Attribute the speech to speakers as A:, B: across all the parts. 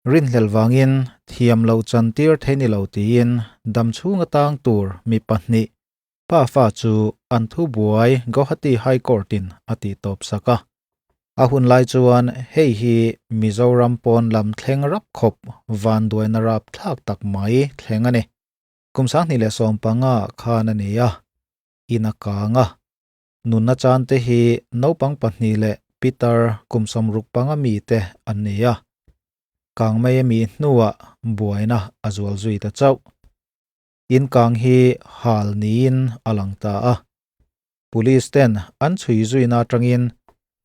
A: Rinhlelh vangin thiam loh chantir thei ni lo tiin dam chhunga tang tur mi pahnih pafa chu an thubuai Guwahati High Court-in a tihtawp sak a. A hun lai chuan hei hi Mizoram pawn lam thleng rap khawp vanduaina rap thlak tak mai thleng a ni. Kum 2015 khan a ni a, in a kang a. Nunna chante hi naupang pahnih leh pitar kum 65 mite an ni a. Kang mai ami hnuah buaina a zual zui ta chauh. In kang hi hal niin a lang ta a. Police ten an chhui zuina atangin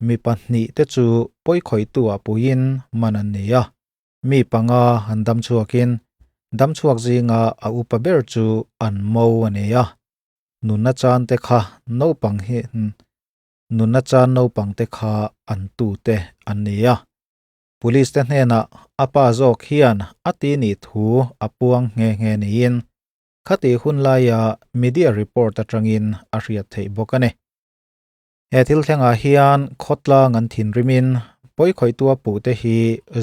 A: mi pahnih te chu pawikhawihtu ah puiin man an ni a. Mi panga an dam chhuakin dam chhuak zinga a upa ber chu an mo a ni a. Nunna chan te kha naupang hi nunna chan naupang te kha an tute an ni a. Police te hnenah a pa zawk hian a ti nih thu a puang nghe nghe niin khati hun laia media report atangin a hriat theih bawk a ni. He thil thlengah hian khawtlang an thinrimin pawikhawihtua puhte hi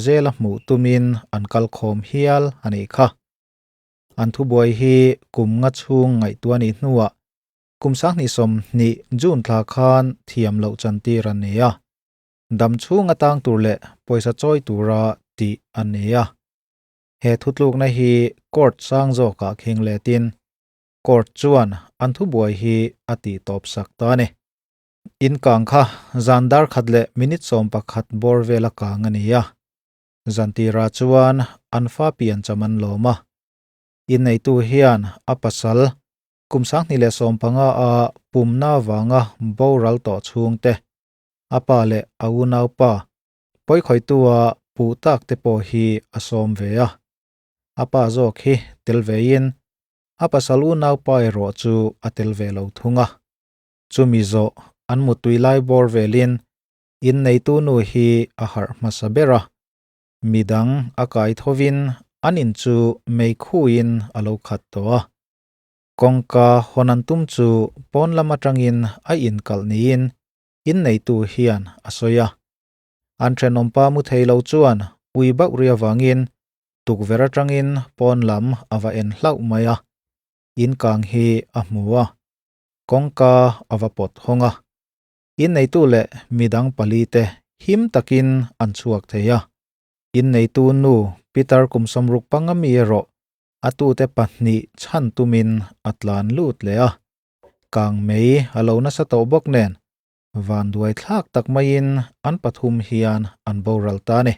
A: zela hmuh tumin an kal khawm hial a nih kha. An thubuai hi kum nga chhung ngaihtuah nih hnuah kum 2020 June thla khan thiam loh chantir an ni a. Dam chhung atang tur leh pawisa chawi tura tih an ni a. He thutlukna hi court sang zawkah khing letin court chuan an thubuai hi a tihtawp sak ta a ni. In kang kha zan dar khat leh minute 11 bawr vela kang a ni a. Zantira chuan an fa pian cham an lawm a. Inneitu hian a pasal kum 2015 a pumna vanga boral tawh chhungte, a pa leh a unau pa pawikhawihtua puh tak te pawh hi a sawm ve a. A pa zawk hi tel vein a pasal unau pa erawh chu a tel ve lo thung a. Chumi zawh an mutui lai bawr velin inneitu nu hi a harh hmasa ber a. Midang a kai thovin an in chu mei khuin a lo khat tawh a. Kawngka hawn an tum chu pawn lam atangin a inkalh niin inneitu hian a sawi a. An thenawmpa mu thei lo chuan ui bauh ri avangin tukverh atangin pawn lam a va en hlauh mai a. In kang hi a hmu a. Kawngka a va pawt hawng a. Inneitu leh midang pali te him takin an chhuak thei a. Inneitu nu Peter kum 65 mi erawh a tute pahnih chhan tumin a tlan lut leh a. Kang mei a lo nasa tawh bawk nen vanduai thlak tak maiin an pathum hian an boral ta a ni.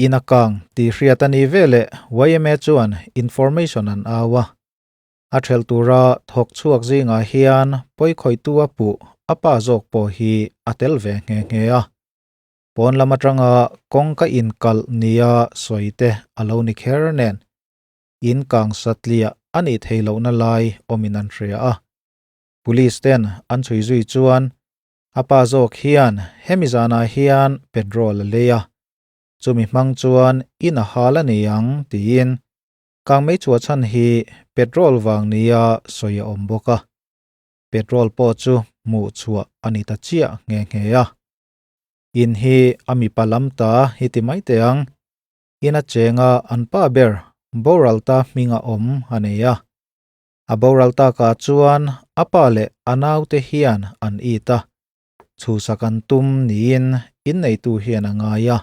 A: In a kang tih hriat a ni veleh YMA chuan information an au a. A thelh tura thawk chhuak zingah hian pawikhawihtu a puh a pa zawk pawh hi a tel ve nghe nghe a. Pawn lam atanga kawngka inkalh nia sawi te a lo ni kher nen in kang satliah a nih theih lohna lai awmin an hria a. Police ten an chhui zui chuan a pa zawk hian hemi zanah hian petrol a lei a, chumi hmang chuan in a hal a ni ang tiin kang mei chhuah chhan hi petrol vang nia sawi a awm bawk a. Petrol pawh chu hmuh chhuah a ni ta chiah nghe nghe a. In hi a mipa lam ta hi ti mai teh ang. In a chenga an pa ber boral ta hminga awm a nei a. A boral takah chuan a pa leh a naute hian an it a. Chhusak an tum niin inneitu hian a ngai a.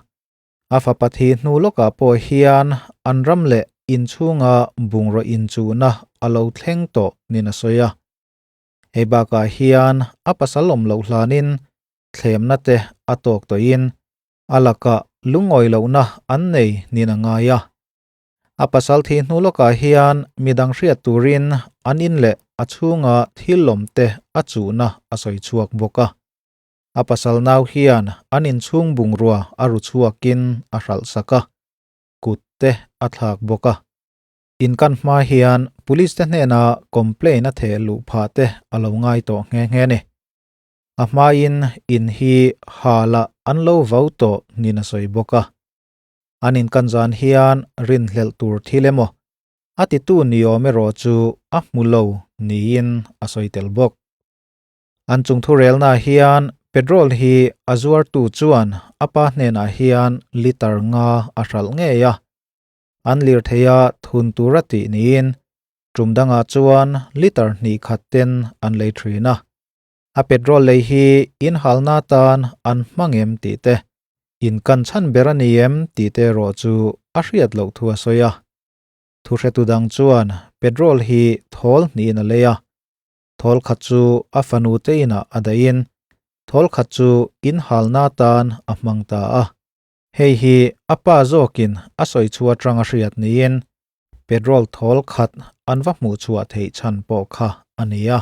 A: A fapa thi hnu lawkah pawh hian an ram leh inchhunga bungraw inchuhna a lo thleng tawh nin a sawi a. Hei bakah hian a pasal awm loh hlanin thlemna te a tawk tawhin a lakah lungawi lohna an nei nin a ngai a. A pasal thi hnu lawkah hian midang hriat turin an in leh a chhunga thil lawm te a chuhna a sawi chhuak bawk a. A pasal nau hian an inchhung bungrua a ru chhuakin a hralh sak a, kut te a thlak bawk a. In kan hma hian police te hnena complaint a theh luh phah te a lo ngai tawh nghe nghe a ni. A hmain in hi halah an lo vau tawh nin a sawi bawk a. An inkan zan hian rinhlelh tur thil emaw a titu ni awm erawh chu a hmu lo niin a sawi tel bawk. An chung thurelnaah hian Petrol hi a zuartu chuan a pa hnenah hian litre nga a hralh ngei a, an lirtheia thun tura tih niin tum dangah chuan litre hnih khat ten an lei thin a. A petrol lei hi in halna atan an hmang em tih te, in kan chhan ber a ni em tih te erawh chu a hriat loh thu a sawi a. Thuhretu dang chuan petrol hi thawl hnihin a lei a, thawl khat chu a fanu te inah a dahin thawl khat chu in halna atan a hmang ta a. Hei hi a pa zawkin a sawi chhuah atang a hriat niin petrol thawl khat an va hmuh chhuah theih chhan pawh kha a ni a.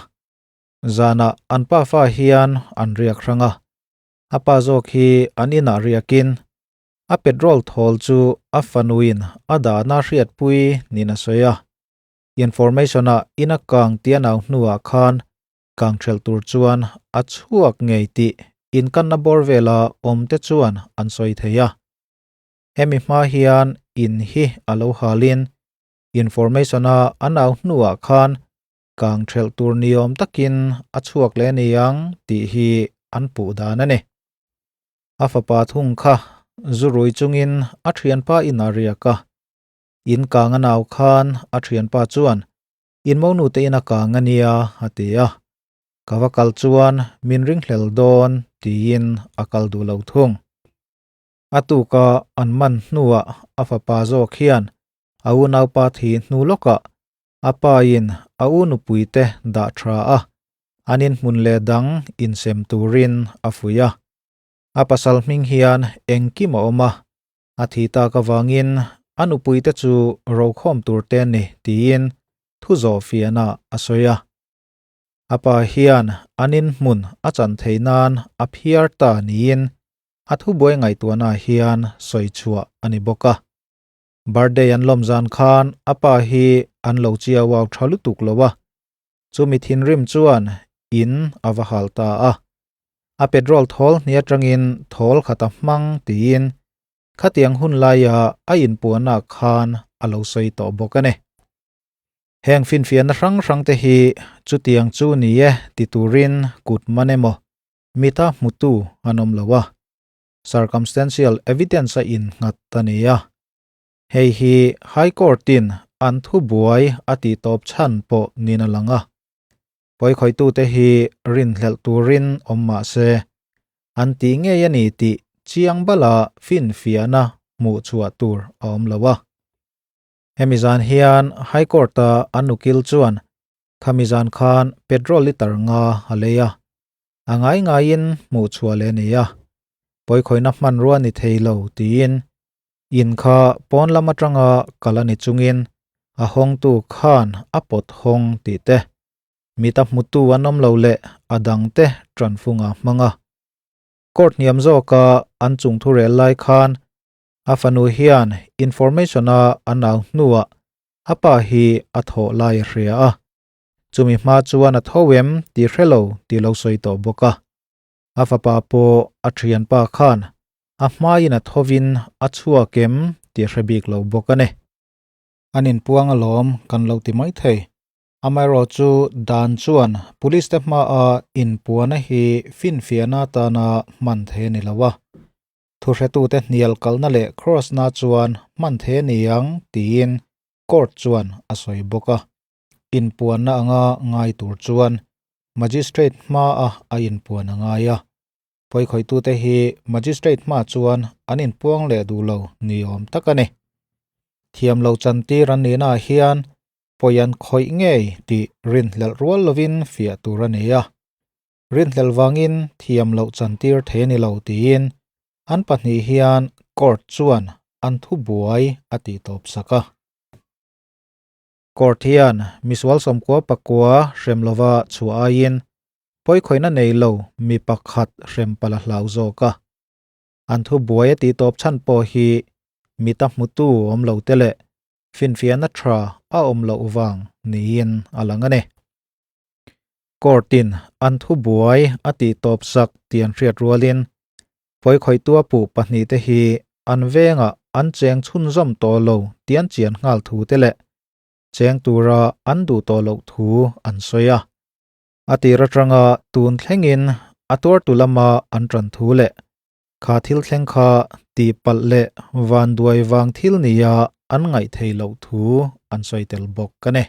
A: Zanah an pafa hian an riak hrang a, a pa zawk hi an inah riakin a petrol thawl chu a fanuin a dahna hriatpui niin a sawi a. Information-ah ina kang tia nau hnuah khan kang ṭhelh tur chuan a chhuak ngei tih inkanna bawr vela awmte chuan an sawi thei a. Hemi hma hian in hi a lo halin information-a a nau hnuah khan kang ṭhelh tur niawm takin a chhuak leh ni ang tih hi an puh dan a ni. A fapa thung kha zu rui chungin a ṭhianpa in a riak a. In kang a nau khan a ṭhianpa chuan in monu te in a kang a nia a ti a. Ka va kal chuan min ringhlel dawn tiin a kal duh lo thung. A tuka an man hnuah a fapa zawk hian a unaupa thi hnu lawkah a pa in a u nupui te dah tha a, an inhmun leh dang insem turin a fuih a. A pasal hming hian engkim a awm a, a thi tak avangin a nupui te chu rokhawm tur te ni tiin thu zawh fiahna a sawi a. A pa hian an inhmun a chan theih nan a phiar ta niin a thubuai ngaihtuahna hian sawi chhuah a ni bawk a. Birthday an lawm zan khan a pa hi an lo chiau au tha lutuk lo a, chumi thinrim chuan in a va hal ta a. A petrol thawl hnih atangin thawl khat a hmang tiin khatiang hun laia a inpuahna khan a lo sawi tawh bawk a ni. Heng finfiahna hrang hrang te hi chutiang chu ni e ti turin kut man emaw mita hmutu an awm lo a, circumstantial evidence a innghat a ni a. Hei hi High Court-in an thubuai a tihtawp chhan pawh niin a lang a. Pawikhawitute hi rinhlelh turin awm mah se, an tih ngei a ni tih chiang bala finfiahna hmuh chhuah tur a awm lo a. Hemi zan hian High Court-a an ukil chuan khami zan khan petrol litre nga a lei a, a ngai ngaiin hmuh chhuah leh a ni a, pawikhawihna hmanrua ni thei lo tiin in kha pawn lam atanga kal a ni chungin a hawngtu khan a pawt hawng tih te, mita hmutu an awm lo leh a dangte tanfunga hmang a. Court hniam zawka an chung thurel lai khan a fanu hian information a a nau hnuah a pa hi a thawh lai a hria a. Chumi hma chuan a tho em tih hre lo tih lo sawi tawh bawk a. A fapa pawh a thianpa khan a hmaiin a thovin a chhuak em tih hre bik lo bawk a ni. An inpuang alawm kan lo ti mai thei. Amaherawh chu dan chuan police te hmaa inpuana hi finfiahna atana hman thei a ni lo a. Thuhretute hnial kalna leh cross-na chuan hman thei a ni ang tiin court chuan a sawi bawk a. Inpuanna anga ngai tur chuan Magistrate hmaa a inpuan a ngai a. Pawikhawitute hi Magistrate hma chuan an inpuang leh duh lo ni awm tak a ni. Thiam lo chantir an nihnaah hian pawi an khawih ngei tih rinhlelh rual lovin fiah tur a ni a. Rinhlelh vangin thiam loh chantir thei a ni lo tiin an pahnih hian court chuan an thubuai a tihtawp sak a. Court hian misual sawmkua pakua hrem lova chhuah aiin pawikhawihna nei lo mi pakhat hrem palh a hlau zawk a. An thubuai a tihtawp chhan pawh hi mita hmutu awm lo te leh finfiahna tha a awm loh vang niin a lang a ni. Court-in an thubuai a tihtawp sak tih an hriat rualin pawikhawihtua puh pahnihte hi an vengah an cheng chhunzawm tawh lo tih an chian nghal thu te leh cheng tura an duh tawh loh thu an sawi a. A tir atanga tun thlengin A tuartu lama an ṭan thu leh kha thil thleng kha tihpalh leh vanduai vang thil nia an ngaih theih loh thu an sawi tel bawk a ni.